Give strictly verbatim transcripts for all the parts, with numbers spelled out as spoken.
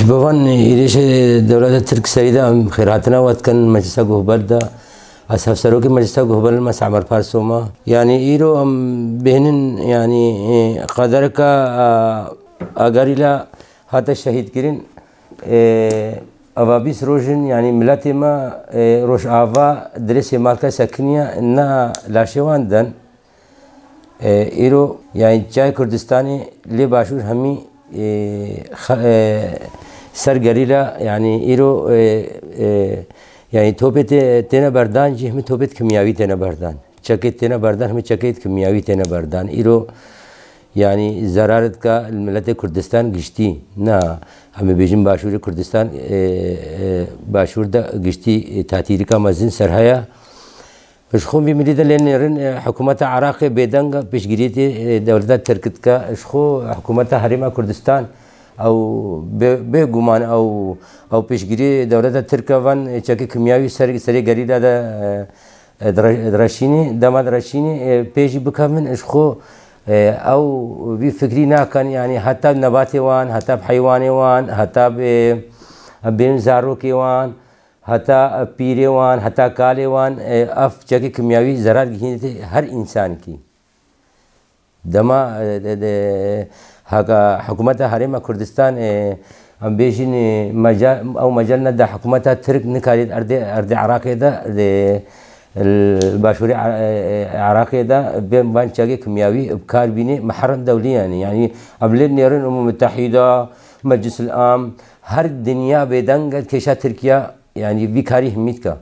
Ji bo van êrişê dewleta Tirk serî de em xêrhatina we dikin meclisa guhbel de. Ez hevserokê meclisa guhbel me Semer Parso me. Yanî îro em bêhnin, yanî, e, qedereka, a, a gerîla hate şehîdkirin. E, eva bîst roj in, yanî miletê me, e, Rojava dirê Sêmalka sekiniye, ne laşê wan den. E, îro, yanî, çiyayê Kurdistanê lê başûr hemî, e, xe-, e, ser gerîla, yanî, îro, e, e, yanî, topê tê-, têne berdan jî hemî topê kimyawî têne berdan. Çekê têne berdan, hemî çekê kimyawî têne berdan. Îro, yanî, zerar dike li miletê Kurdistan giştî. Na, em ê bêjin başûrê Kurdistan, e, e, başûr de giştî, e, tatîrika mezin ser heye. Ji xwe vî milî de lê nêrin, e, hikûmeta Iraqê bêdeng e, piştgiriyê tê, e, dewleta Tirk dike. Ji xwe hikûmeta Herêma Kurdistan ew bê-, bêguman ew, ew piştgirî dewleta Tirk e van, e, çekê kimyawî ser, serê gerîla de, e, e, dire-, direşînî, dema direşînî, e, pê jî bikevin, ji xwe, e, ew vî fikrî nakin, yanî heta nebatê wan, heta bi heywanê wan, heta bi, e, bên zarokê wan, heta pîrê wan, heta kalê wan, e, ev çekê kimyawî zerar gihînê her însankî. Dema, e, de, de, haka hikûmeta Herêma Kurdistan, e, em bêjin, e, meca-, ew mecel neda hikûmeta Tirk nikarî erdê, erdê Iraqê de, de, li başûrê Ira-, e, e, Iraqê de bên van çekê kimyawî bi kar bînê, miherim dewlî yanî. Yanî em lê nêrin Umû Mitehîda, Meclisil Am, her dinya bêdeng e kêşa Tirkiye. Yanî vî karî himî dike,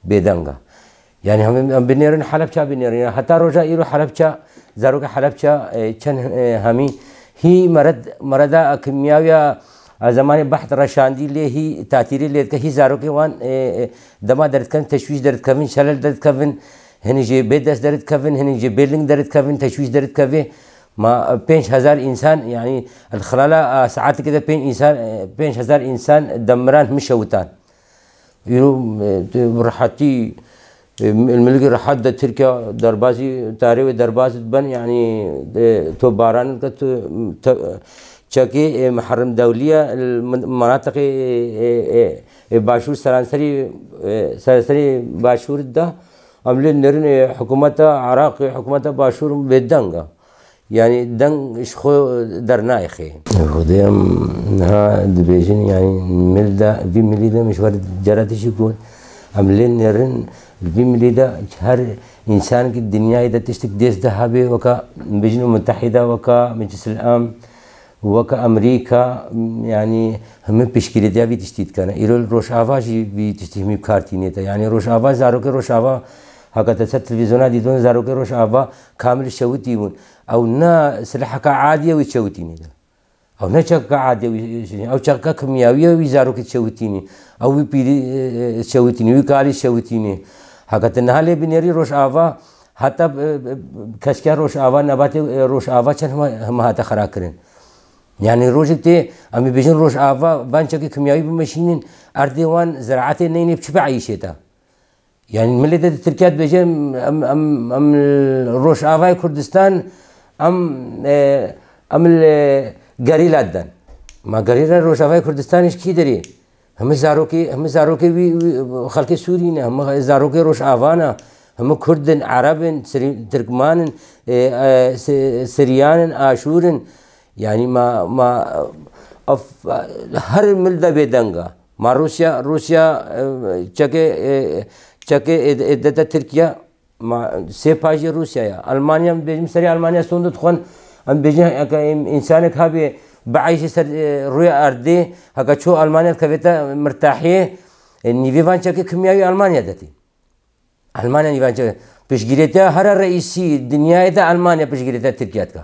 bêdeng e. Yanî em, em binêrin Helebça binêrin. Yanî heta roja îro Helebça, zarokê Helebça, e, çend, e, hemî hî mered, mereda kimyawiya, e, zemanê behd reşandî lê hî tatîrî lê dike, hî zarokê wan, e, e, dema derdikevin, teşwîş derdikevin, şelel derdikevin, hinî jê bê dest derdikevin, hinî jê bê ling derdikevin, teşwîş derdikevê. Ma, e, pênc hezar însan, yanî, li xilala, e, saetekê de pênc însan, e, pênc hezar însan demiran hemî şewitan. Îro, e, tu bi rehetî, e, li milikê rehet de Tirkiye derbazî, tarê wê derbaz diben, yanî, e, tu baran dike, tu, te-, çekê, e, miherim dewliye, li min-, menatiqê, e, e, e, başûr seranserî, e, seranserî başûr de, em lê nêrin, e, hikûmeta Iraqê, hikûmeta başûr bêdeng e. Yanî deng ji xwe dernayêxê. Xwedê em niha dibêjin, yanî mil de, vî milî de min ji we cara tiştî got. Em lê nêrin, li vî milî de her însanekî dinyayê de tiştek dêst de hebe, weka bêjin Mutehîda, weka Meclisil Em, weka Amerîka, yanî hemî piştgirêtiya vî tiştî dikene. Îro li Rojava jî vî tiştî hemî bi kar tînê te. Yanî Rojava, zarokê Rojava, haka te ser televîzyona dîtin, zarokê Rojava kamil şewitî bûn. Ew ne silaheka adiye wî çewitînê de. Ew ne çekeka adiye wî, ew çekeka kimyawî ye wî zarokê çewitînê. Ew wî pîrî, e, e, çewitînê, wî kalî çewitînê. Heke tu niha lê binêrî Rojava, heta, e, e, keşke Rojava, nebatê, e, Rojava çend hema, hema hate xera kirin. Yanî rojek tê, em ê bêjin Rojava, van çekê kimyawî bimeşînin, erdê wan ziraetê neyne bi çi bieyîşê te? Yanî milê te di Tirkiye dibêje, em, em, em li Rojavayê Kurdistan, em, e, em li gerîla diden. Ma gerîla Rojavayê Kurdistanê ji kî derê? Hemî zarokê, hemî zarokê wî, wî xelkê Sûrî ne, hemî zarokê Rojava ne, hemî Kurd in, Ereb in, Sirî-, Tirkman in, e, e, Si-, Siryan in, Aşûr in. Yanî ma, ma, ev, her mil de bêdeng e. Ma Rûsya, Rûsya, e, çekê, e, çekê ê, ê dete Tirkiye, ma sê pajê Rûsya ye. Almanya, bêjim serê Almanya sondu dixwin, em bêjin heke în-, însanek habê bieyşê ser, e, rûyê erdê, heke çû Almanya dikevête mirtahiyê, e, nîvê van çekê kimyawî Almanya detî. Almanya nîvan çi? Piştgirêtiya here reîsî dinyayê de Almanya piştgirêtiya Tirkiye dike.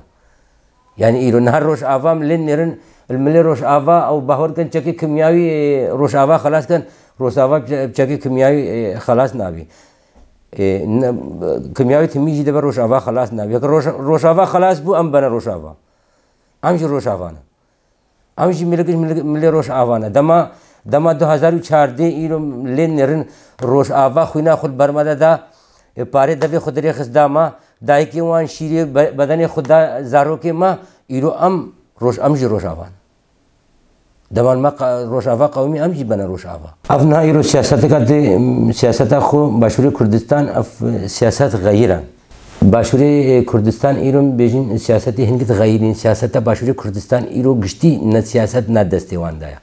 Yanî îro niha Rojava milên nêrin, li milê Rojava ew bahwer kin çekê kimyawî, e, Rojava xelas kin, Rojava çe-, çekê kimyawî, e, xelas nabî. E, ne, kimyawî timî jî dibe Rojava xelas nabî. Heke Roj-, Rojava xelas bû, em bene Rojava. Em jî Rojava ne. Ew jî milik, milik, milê Rojava ne. Dema, dema du hezar û çardeh îro lê nêrin Rojava xwîna xwe li ber me de da, e, parê devê xwe dirê xist da me, dayikê wan şîrê be-, bedenê xwe da zarokê me, îro em roj-, em jî Rojava ne. Deman me qa-, Rojava qewimî, em jî bene Rojava. Ev niha îro siyaseteka di, siyaseta xwe Başûrê Kurdistan, ev siyaset xeyir e. Başûrê, e, Kurdistan îro bêjin siyasetê hingit xeyirîn. Siyaseta Başûrê Kurdistan îro giştî ne siyaset ne destê wan de ye.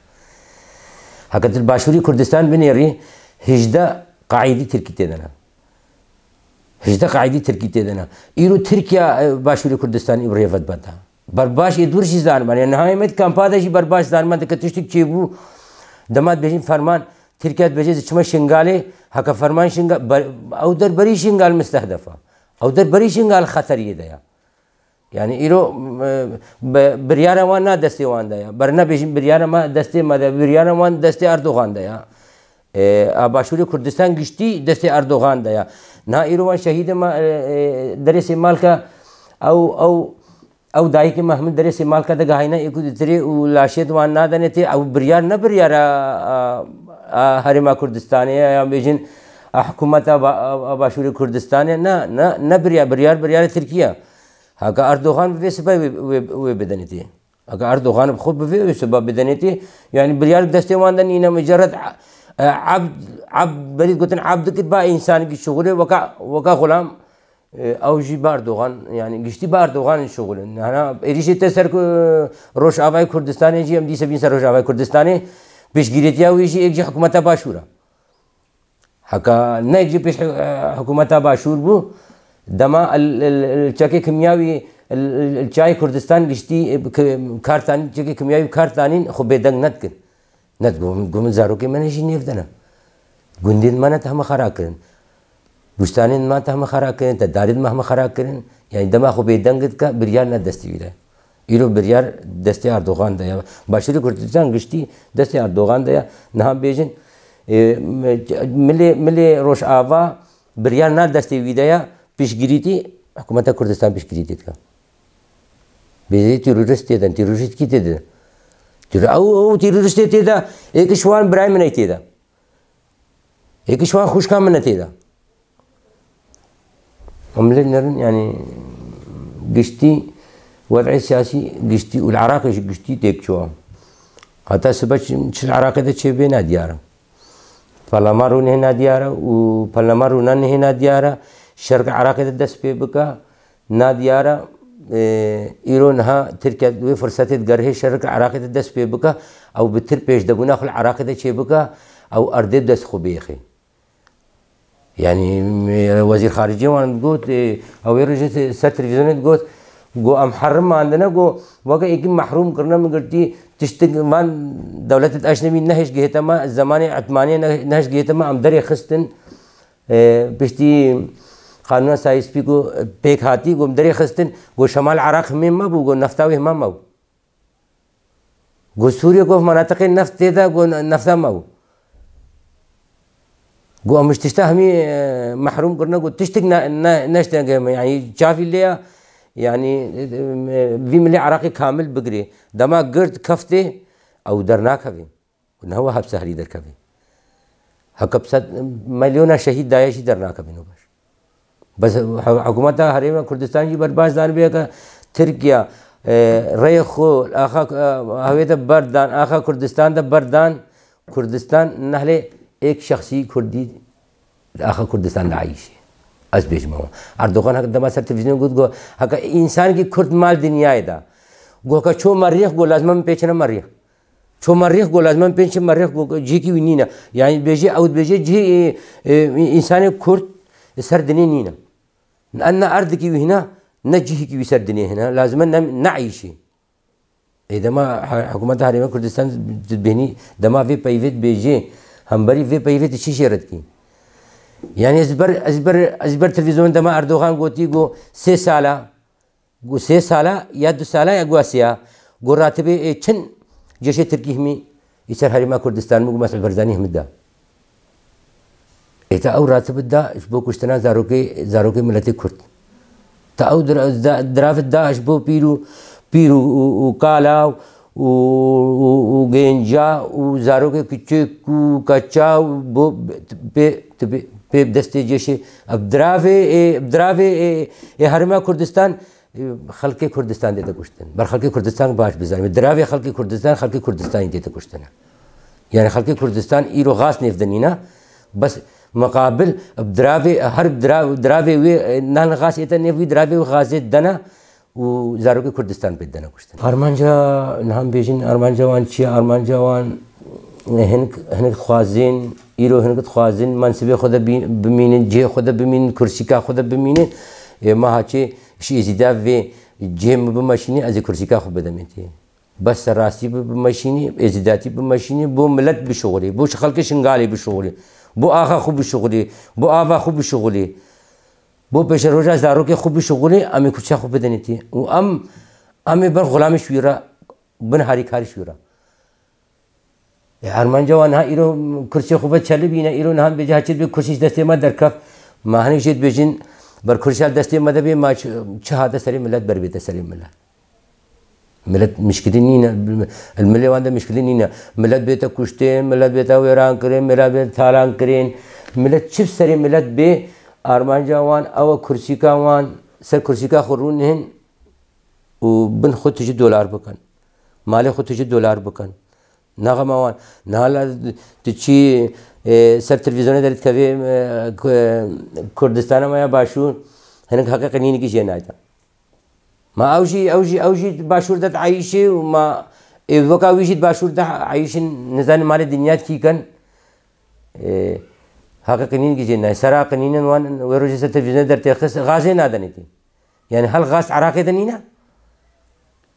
Heke tu li Başûrê Kurdistan binêrî, hejdeh qaîdî Tirkî tê de ne. Hejdeh qaîdî Tirkî tê de ne. Îro Tirkiye, e, Başûrê Kurdistan îro rêvet beta. Berbaş ê dûr jî zaniman. Yani niha ê me di kampa de jî berbaş zaniman dike tiştik çêbû. Dema dibêjin ferman, Tirkiye dibêje diçime Şingalê, heke ferman Şingal, ber-, ew der berî Şingal mistehdef e. Ew der berî Şingal xeteriyê de ye. Yani îro, e, be-, biryara wan na destê wan de ya. Ber nebêjin biryara me destê me de, biryara wan destê Erdogan de ya. E, a Başûrê Kurdistan giştî destê Erdogan de ya. Niha îro wan şehîdê me, e, e, derê Sêmalka, ew, ew, ew dayikê me hemin derê Sêmalka de gehayne ê ku ditirê û laşê di wan nadene tê, ew biryar ne biryara, a, a Herêma Kurdistanê ya, ya bêjin a hikûmeta ba-, a, a Başûrê Kurdistanê, ne, ne, ne biryar, biryar, biryarê Tirkiye. Heke Erdogan bi vê sibe wê, wê, wê bidenê tê. Heke Erdogan bi xwe bi vê sibe bidenê tê, yani biryar destê wan de nîne, mucerred, e, ebd, ebd, berî gotin ebd dikir ba însanekî şixulê weka, weka xulam, e, ew jî ba Erdogan, yani giştî ba Erdogan şixulin. Hana êrîşê te ser ku Rojavayê Kurdistanê jî em dîse bîn ser Rojavayê Kurdistanê, piştgirêtiya wî jî êk jî hikûmeta Başûr e. Heka ne ji pêş hi-, hikûmeta Başûr bû, dema el, el, el çekê kimyawî, el, el, el çayê Kurdistan giştî, e, bi ki-, kar tanîn, çekê kimyawî bi kar tanîn, xwe bêdeng nedikin. Nedikin, got min zarokê me ne jî nêv de ne. Gundên me ne tehme xera kirin. Bustanên me tehme xera kirin, te darên me heme xera kirin. Yani dema xwe bêdeng dike, biryar ne destê wî de. Îro biryar destê Erdogan de ya. Başûrê Kurdistan giştî destê Erdogan de ya. Niha bêjin, e, milê, milê Rojava biryar na destê wî de ya. Piştgirîtî, hikûmeta Kurdistan piştgirîtî dike. Bêjê terorîst tê de, terorîst kî tê de? Teror-, ew, ew terorîstê tê de, êk ji wan birayê min ê tê de. Êk ji wan xwişka min e tê de. Em lê nerin, yani giştî, wed'ê siyasî giştî û li Iraqê jî giştî têk çûwa. Heta sibe çi, çi li Iraqê de çêbê nadiyar e. Parlaman rûnê nadiyar e û parlaman rûnan nihê nadiyar e. Şerk Iraqê de dest pê bike. Nadiyar e, e, îro niha Tirkiye wê firsetê digerihê şerika Iraqê de dest pê bike, ew bi tir pêşdebûna xwe li Iraqê de çê bike, ew erdê dest xwe bêxê. Yani, e, wezîr xaricê wan digot, e, ew ê rojê ser televîzyonê digot, got, em herim mandine, got, weke êkî mehrûm kirine min girtî, tiştik van dewletê eşnebî nehêş gihête me, zemanê Etmaniyê ne-, nehêş gihête me, em derê xistin. E, piştî qanûna Sayî Spî ku pêk hatî, ku em derê xistin, ku şemal Iraq himê me bû, ku nefta wê hema me bû. Ku Sûriye ku ev menatiqê neft tê de, ku ne-, nefta me bû. Ku em ji tişta hemî, e, mehrûm kirine, ku tiştik ne-, ne-, neştenge me. Yani çavî lê ya, yani, e, e, vî milê Iraqê kamil bigirê. Dema gird keftê, ew dernakevê. Û ne wiha bi sehlî derkevê. Heke bi sed milyona şehîd daye jî dernakevin û baş. Bes hi-, hikûmeta Herêma Kurdistan jî berbaş zanibe ke Tirkiye, e, rêyê xwe axa, e, hewê de berdan, axa Kurdistan de berdan, Kurdistan nehlê êk şexsî Kurdî li axa Kurdistan de eyşî. Ez bêjim ewa. Erdogan heke dema ser televîzyon got, got, heke însanekî Kurd mal dinyayê de. Got, heke ço merîx, got, lazim e min pêçine merîx. Ço merîx, got, lazim e min pêçine merîx, got, cihekî wî nîne. Yani bêjê, ew dibêje cihê, e, e, însanê Kurd li ser dinê nîne. Ne, ne erdekî wî hîna, ne cihekî wî ser dinê hîna. Lazim e ne, ne eyşî. Ê dema he-, hikûmeta Herêma Kurdistan dibêhnî, dema vê peyvê dibêjê, hemberî vê peyvê tu çi jê re dikî? Yani ez ber, ez ber, ez ber televîzyonê dema Erdogan gotî, got, sê sala, got, sê sala ya du sala ya got sê ya, got, ratibê, ê, çend cêşê Tirkî himî, î ser Herêma Kurdistan min, got, Mesûd Barzanî himî da. Ê te ew ratib da ji bo kuştina zarokê, zarokê miletê Kurd. Te ew dira-, da-, diravit da ji bo pîr û, pîr û, û, û kala û, û, û gênca û zarokê kiçik û keça û bo pê, tu pê, pê bi destê cêşê. Ev diravê, ê, diravê, ê, ê Herêma Kurdistan e, xelkê Kurdistan dête kuştin. Ber xelkê Kurdistan baş bizanî. Diravê xelkê Kurdistan, xelkê Kurdistanî dête kuştin. Yani xelkê Kurdistan îro xas nêv dinîne, bes miqabil diravê, her dira-, diravê wê, e, nan xas ête nêv wî, diravê wî xazê dene û zarokê Kurdistan pê dene kuştin. Armanca, niha em bêjin, armanca wan çi ye? Armanca wan, e, hinek, hinek dixwazin, îro hinek dixwazin, mensibê xwe de bî-, bimînin, cihê xwe de bimînin, kursîka xwe de bimînin. E, ma haçê ji Êzîda vê cihê min bimeşînî, ez ê kursîka xwe bidemê tê. Bes serrastî bi-, bimeşînî, êzîdatî bimeşînî, bo milet bişuxulî, bo xelkê Şingalê bişuxulî, bo axa xwe bişuxulî, bo ava xwe bişuxulî, bo pêşeroja zarokê xwe bişuxulî, em ê kursiya xwe bidinê tê. Û em, em ê ber xulamê şûyî re bin, harîkarî şûyî re. E, armanca wan niha îro kursiyê xwe ve çelibîne, îro niha bêje haçê dibê kursî ji destê me derkef. Ma hinek jê dibêjin, ber kursiya destê me de bê, ma çi, çi hate serê milet, ber bête serê milet. Milet mişkilî nîne, li milê wan de mişkilî nîne. Milet bête kuştin, milet bête wêran kirin, milet bête talan kirin. Milet çi serê milet bê, armanca wan ew e, kursîka wan, ser kursîka xwe rûnihên û bin xwe tijî dolar bikin. Malê xwe tijî dolar bikin. Naxema wan. Niha la tu çî, e, ser televîzyonê derê dikevê, e, Ku-, Kurdistana me ya Başûr, hinek heqê qenînekî jê nayte. Ma ew jî, ew jî, ew jî Başûr de dieyişê û ma, ê, weka wî jî di Başûr de eyişin, nizanin malê dinya dikî ken. Ê, heqê qinîn gijê nayê. Sera qinînin wan wê rojê ser televîzyonê dertêxist, gazê nadenê tê. Yani hel gaz Iraqê de nîne.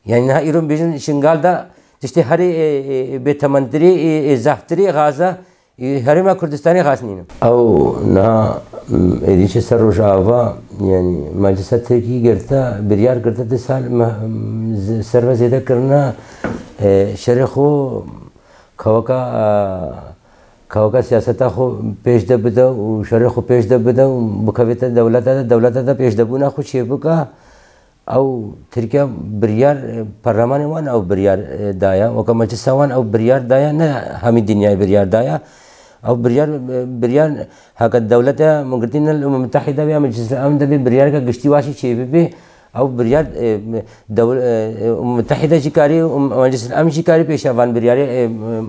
Yani niha îro bêjin Şingal de tiştê herê, ê, ê, ê, bêtementirê, ê, ê, zehftirê gaza, ê, Herêma Kurdistanê gaz nîne. Ew niha, m, êdî çi ser Rojava, yani Meclisa Tirkî girte, biryar girte du sal me, m, z-, serve zêde kirine, e, şerê xwe kaweka, e, kaweka siyaseta xwe pêş de bide û şerê xwe pêş de bide û bikevête dewleta de, dewleta de pêşdebûna xwe çêbike. Ew Tirkiye biryar, e, perlemanê wan ew biryar, e, daye, weke meclisa wan ew biryar daye, ne hemî dinyayê biryar daye. Ew biryar, e, biryar heke dewlete min girtî ne li Umem Mutehîde be ya Meclisil Emn de bê biryareke giştî wa jî çêbibe. Ew biryar, e, dewl-, e, e, Umem Mutehîde jî karî, um, Meclisil Emn jî karî pêşiya van biryarê, e,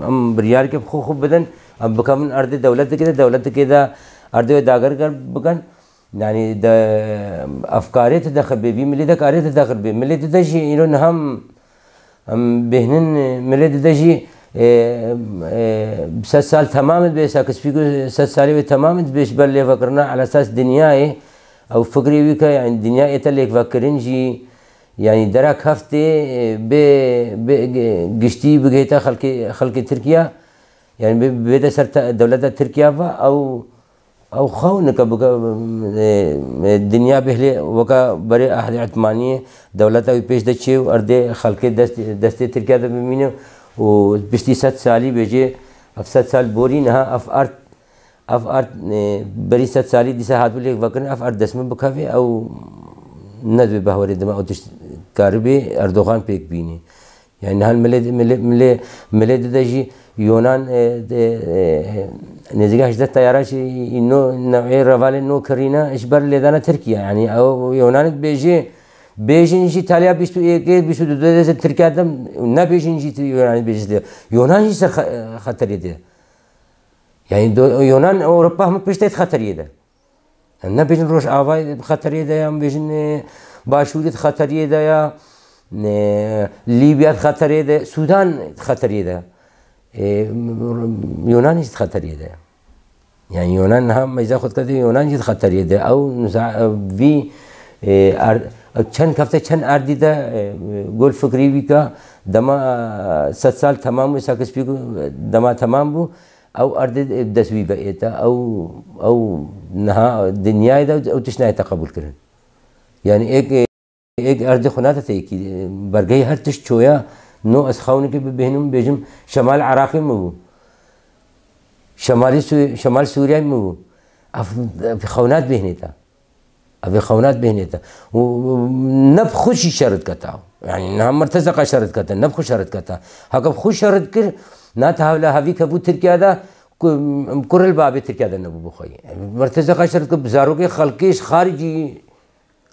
em biryareke bi xwe xwe bidin, em bikevin erdê dewletekê de, dewletekê de erdê wê dagirker bikin. Yani de, ev karê tu dexil bê, vî milê de karê tu dexil bê. Milê tu de jî îro niha em, em bêhnin, milê tu de jî, e, e, sed sal temam dibe, Sakis Pîk û sed salê wê temam dibe ji ber lêvekirina ala esas dinyayê. Ew fikrê wî ke, yani dinya ête lêkvekirin jî, yani dera keftê, e, bê, bê, giştî bigihête xelkê, xelkê Tirkiye. Yani bê, bêde ser te-, dewleta Tirkiye ve, ew, ew xew nike bike, e, e, dinya bêhlê weke berê Ehdê Etmaniyê dewleta wî pêş de çê û erdê xelkê dest, destê Tirkiye de bimîne û piştî sed salî bêjê, ev sed sal borî niha ev erd, ev erd, e, berî sed salî dîsa hatibû lêk vekirin, ev erd dest min bikevê, ew nedibê behwerê dima ew tişt karibê Erdogan pêk bînî. Yani niha milê, milê, milê, milê dide jî Yonan, e, de, e, nêzîka hejdeh teyara jî îno newê revalê no kirîne ji ber lêdana Tirkiye. Yani ew Yonanê dibêje, bêjin jî taliya bîst û êkê, bîst û du de Tirkiye de, nebêjin jî Yonanê dibêje lê. Yonan jî ser xe-, xeterê de. Yani do-, Yonan Ewropa hemû piştê xeteriyê de. Em nebêjin Rojavayê di xeterê de ye, em bêjin, e, Başûrê di xeteriyê de ye, e, Lîbya di xeterê de, Sûdan di xeterê de, e, Yunanê jî di xeterê de ye. Yani Yunan niha meyza xwe dikete, Yunan jî di xeterê de. Ew niza-, ew vî, e, er-, ew çend kefte çend erdî de, e, gol fikrî wî ka dema, e, sed sal temam bû, Sakis Pîk dema temam bû, ew erdê, e, dest wî ve ête. Ew, ew niha dinyayê de ew tişt nayête qebûl kirin. Yani êk, êk erdê xwe nade te yekî, e, bergehê her tişt çoya. No ez xewnekê bibêhnim, bêjim, şemal Iraqê min bû. Şemalî Sû-, şemal Sûriyeyê min bû. Ev, ev xewnat bêhnê te. Ev ê xewnat bêhnê te. Û, û ne bi xwe jî şer dikete. Yani niha mertezeqa şer dikete, ne bi xwe şer dikete. Heke bi xwe şer dikir, na te hevla hevî kevû Tirkiye de, ku, kuril babê Tirkiye de nebû bi xwe. Mertezeqa şer dikir, bi zarokê xelkê ji xaricî,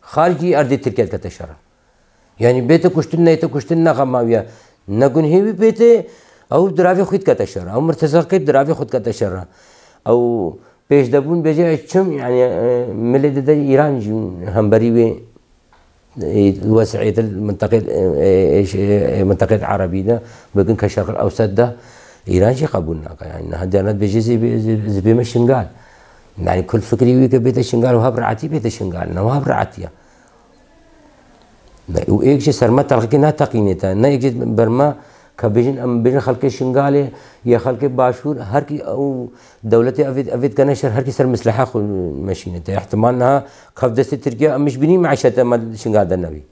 xaricî erdê Tirkiye dikete şer. Yanî bête kuştin, neyte kuştin, ne xema wî ye. Ne gunhê wî bête, ew diravê xwe dikete şer. Ew mirtezaqê diravê xwe dikete şer. Ew pêşdebûn bêje ez çim, yanî, e, milê dide Îran jî hemberî wê, e, wes'iyet mintaqê, e, e, e, mintaqê erebî de, bikin ke Şerq Ewsat de, Îran jî qebûl nake. Yanî niha diyanet bêje zî bê-, zî, zî bême Şingal. Yanî kul fikrî wî ke bête Şingal, wiha bi rehetî bête Şingal. Ne wiha bi rehetî ye. Ne, û êk ji ser me telqikê nateqînê te, ne êk ji ber me ke bêjin, em bêjin xelkê Şingalê, ya xelkê Başûr, her kî ew dewletê evê, evê dikene şer, her kî ser misleha xwe meşîne te. Îhtimal niha kef destê Tirkiye, em ji bînî meîşete me Şingal de nebî.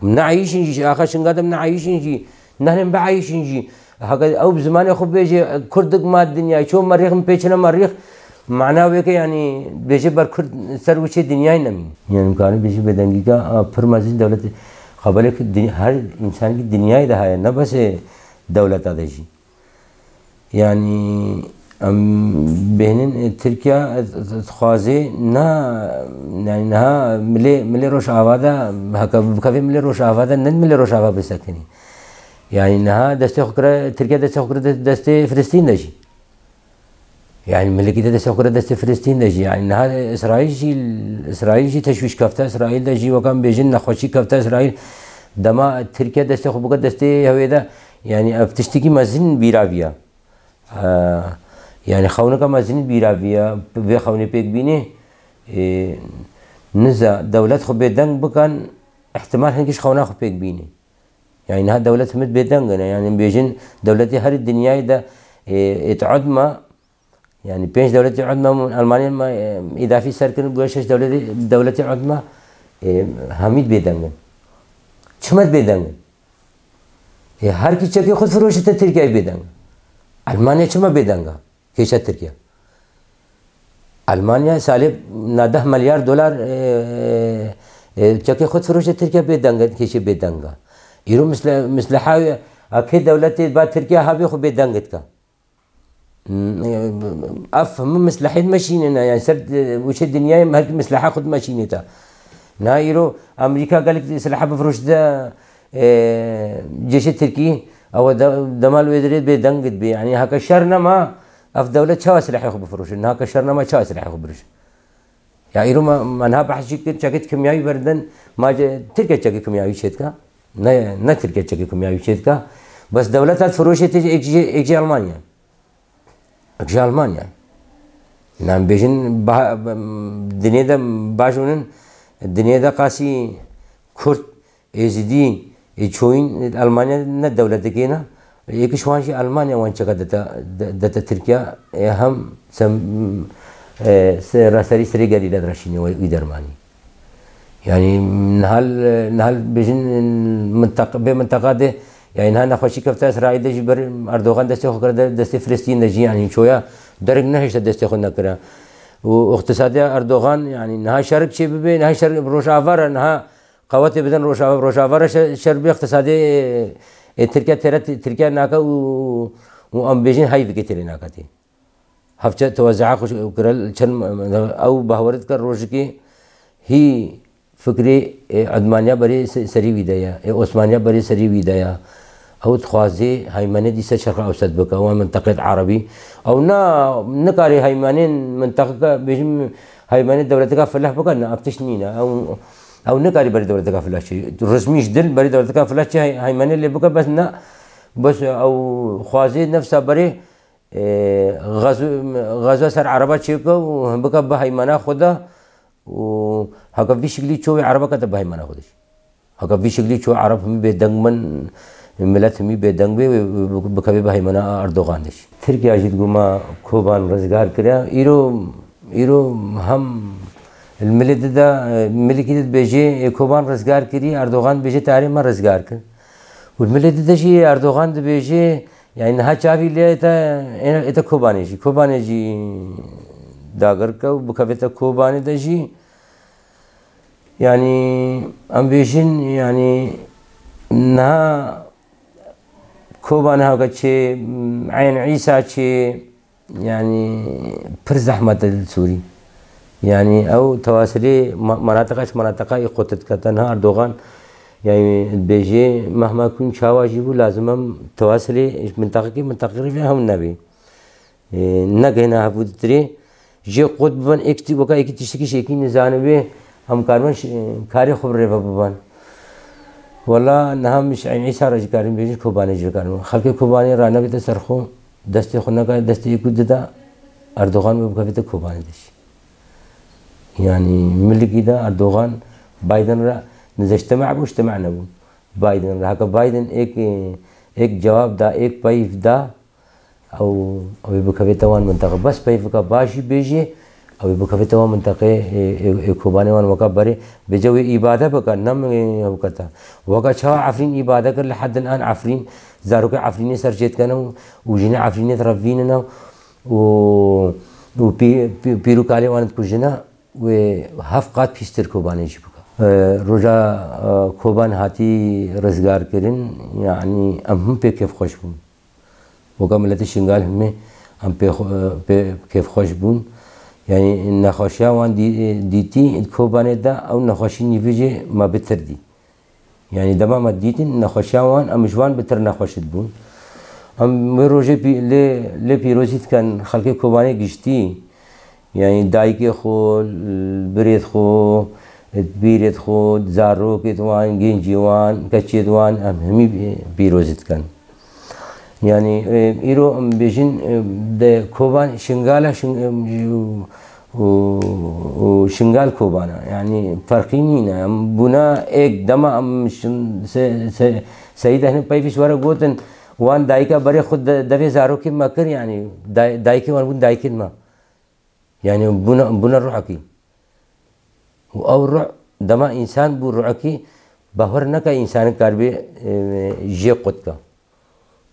Em neeyîşin jî, axa Şingal de em neeyîşin jî, nehnin bieyîşin jî. Heke ew bi zimanê xwe bêje, Kurdik ma dinyayê, ço merîx min pê çine merîx, mana wê ke, yanî, bêje ber Kurd ser wişê dinyayê nemîn. Yanî, em karin bêjin bêdengîka, a, pir mezin dewletê, xeberê ke din-, her însanekî dinyayê de heye, ne besê dewleta de jî. Yanî, em bêhnin, e, Tirkiye, e, dixwaze, na, yanî, niha milê, milê Rojava de, heke bikevê milê Rojava de, ne milê Rojava bisekinî. Yanî niha destê xwe kire, Tirkiye destê xwe kire de-, destê Filistîn de jî. Yanî milekî de destê xwe kire destê Filistîn de jî. Yanî niha Îsraîl jî, Îsraîl jî teşwîş kefte, Îsraîl de jî weka em bêjin nexweşî kefte Îsraîl. Dema Tirkiye destê xwe bike destê hewê de, yanî ev tiştekî mezin bîra viya. Eee, yanî xewnika mezin bîra viya, vê xewnê pêk bînê, ê, niza dewlet xwe bêdeng bikin, îhtimal hinkî ji xewna xwe pêk bînê. Yanî niha dewlet himî bêdeng in. Yanî em bêjin dewletê herî dinyayê de, e, êt udma, yanî pênc dewletê udma min Almanya me, e, îdafî ser kirin, bûye şeş dewletê, dewletê udma, e, hemî bêdeng in. Çima bêdeng in? E, her kî çekê xwe firoşite Tirkiyeyê bêdeng. Almanya çima bêdeng e? Kêşa Tirkiye. Almanya salê na deh milyar dolar, e, e, çekê xwe difiroşe Tirkiye bê deng, kêşê bê deng e. Îro misle-, misleha a kê dewletê ba Tirkiye ha vê xwe bê deng dike. Hmm, e, ev hemû mislehên me şînine, yani ser, e, wişê dinyayê her misleha xwe dimeşînê te. Na îro Amerîka gelek silaha bifiroşte, e, cêşê Tirkî, ew de-, dema li wê dirê bê deng dibê. Yani heke şer nema, ev dewlet çawa silahê xwe bifiroşin? Heke şer nema çawa silahê xwe bifiroşin? Ya îro me, me niha behs jî kir, çekêt kimyawî berdin, ma ce-, Tirkiye çekê kimyawî çêdika? Ne, ne Tirkiye çekê kimyawî çêdika. Bes dewleta firoşê tê êk jî, êk jî Almanya. Ji Almanya. Nan bêjin ba-, dinyê de bajonin, dinyê de qasî Kurd, Êzidî, ê çoyîn Almanya ne dewletekê ne. Êkiş wan jî Almanya wan çeka dete, de-, dete Tirkiye, ê hem sem, e, se-, raserî serê gerîle diraşîne wî dermanî. Yani nihal, nihal bêjin minteq-, bê minteqa de, yani niha nexweşî kefte Îsraîl de jî ber Erdogan destê xwe kire de, destê Filistîn de jî, yani çoya derg nehişte destê xwe nekire. Û iqtisadiya Erdogan, yani niha şerik çê bibe, niha şerik Rojava re, niha qewetê bidin Rojava, Rojava re şer, şer bi iqtisadê, e, Tirkiye têre, Tirkiye nake û, û em bêjin heyvike têrê naketê. Hevçe tewezea xwe kire çend ew bahwer dike rojikê hî fikrê, e, Edmaniya berê se-, serî wî de ye, e, Osmaniya berê serî wî de ye. Ew dixwaze heymenê dîse Şerqa Ewsat bike, wan minteqêt erebî. Ew na, nikarê heymenên minteqeke, bêjim heymenê dewleteka fileh bike, ne, ev tişt nîne. Ew, ew nikarî berê dewleteka fileh çê. Rizmî ji dil berê dewleteka fileh çê hey-, heymenê lê bike, bes ne, bes ew xwaze nefsa berê e, xezo, xezo ser ereba çêke û bike bi heymana xwe de û heke vî şiklî ço wê ereba kete bi heymana xwe de jî. Heke vî şiklî ço ereb hemî bê deng bin, milet hemî bê deng bê, wê, wê bikeve bi heymana Erdogan de jî. Tirkiye jî digoma Koban rizgar kire. Îro, îro hem li milê dide, e, milikî dibêjê, e, Koban rizgar kirî, Erdogan dibêje tarê me rizgar kir. Û li milê dide jî Erdogan dibêje, yani niha çavî lê te, ê te Kobanê jî, Kobanê jî dagir ke û bikevê te Kobanê de jî. Yani em bêjin, yani niha Kobanê hewke çê, Eyn Îsa çê, yani pir zehmet e li Sûrî. Yani ew tewasilê ma-, manatiqa ji manatiqa î qut dike. Tenha Erdogan Yani dibêjê mehma kûn çawa jî bû, lazim em tewasilê ji mintaqekê mintaqê re vê hewn nebê. Ê, negihîne hevû ditirê, jê qut biban, êk tî-, weka êkî tiştekî şêkî nizanibê, em karibin ş-, karê xwe bi rê ve biban. Wela niha min ji Eyn Îsa re jî karin bêjin, Kobanê jî karin. Xelkê Kobanê ranekete ser xwe, destê xwe neka, destê êkû dida, Erdogan wê bikevite Kobanê de jî. Yani milikî de Erdogan, Biden re nize ji teme bû, ji teme nebû. Biden re. Heke Biden êk, êk cewab da, êk peyv da, ew, ew ê bikevête wan mintaqe. Bes peyveka baş jî bêjê, ew ê bikevête wan mintaqê, ê, ê, ê Kobanê wan weka berê. Bêje wê îbade bike, ne min ê ew kete. Weka çawa Efrîn îbade kir, li heddil an Efrîn, zarokê Efrînê ser çêdikene û, û jinê Efrînê di revînine û, û pî-, pî-, pîr û kalê wan dikujine. Wê heft qat pîstir Kobanê jî bike. E, roja, e, Koban hatî rizgarkirin, yanî em him pê kêfxweş bûn. Weka miletê Şingal himê em pê xwe-, e, pê kêfxweş bûn. Yanî nexweşiya wan dî-, dîtî Kobanê de, ew nexweşî nîvî jê me bitir dî. Yani dema me dîtin nexweşiya wan, em ji wan bitir nexweş dibûn. Em wê rojê pî-, lê, lê pîrozî dikin xelkê Kobanê giştî. Yani dayikê xwe, birêt xwe, pîrêt xwe, zarokêt wan, gencî wan, keçêt wan, em hemî pîrozî dikin. Yani, e, îro em bêjin, e, de Koban Şingala, Şing-, e, û, û Şingal Kobana. Yani ferqî nîne. Em bûna êk dema em şin-, se-, se-, Seyîd Ehnî peyvî ji we re gotin, wan dayika berê xwe de-, devê zarokên me kir, yani day-, dayikê wan bûn dayikên me. Yani bûna, bûna ruhekî. Û ew ruh, dema însan bû ruhekî, bawer neke însanik karibê, e, jê qut ke.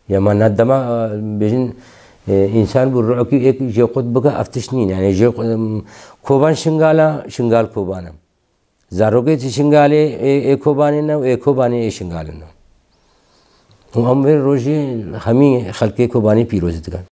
Ya ma na dema, e, bêjin, e, însan bû ruhekî êk jê qut bike, ev tişt nîn. Yani jê qut, em, Koban Şingala, Şingal Kobana. Zarokê jî Şingalê ê, ê Kobanê ne û ê Kobanê ê Şingalê ne. Û em vê rojê hemî xelkê Kobanê pîrozî dikin.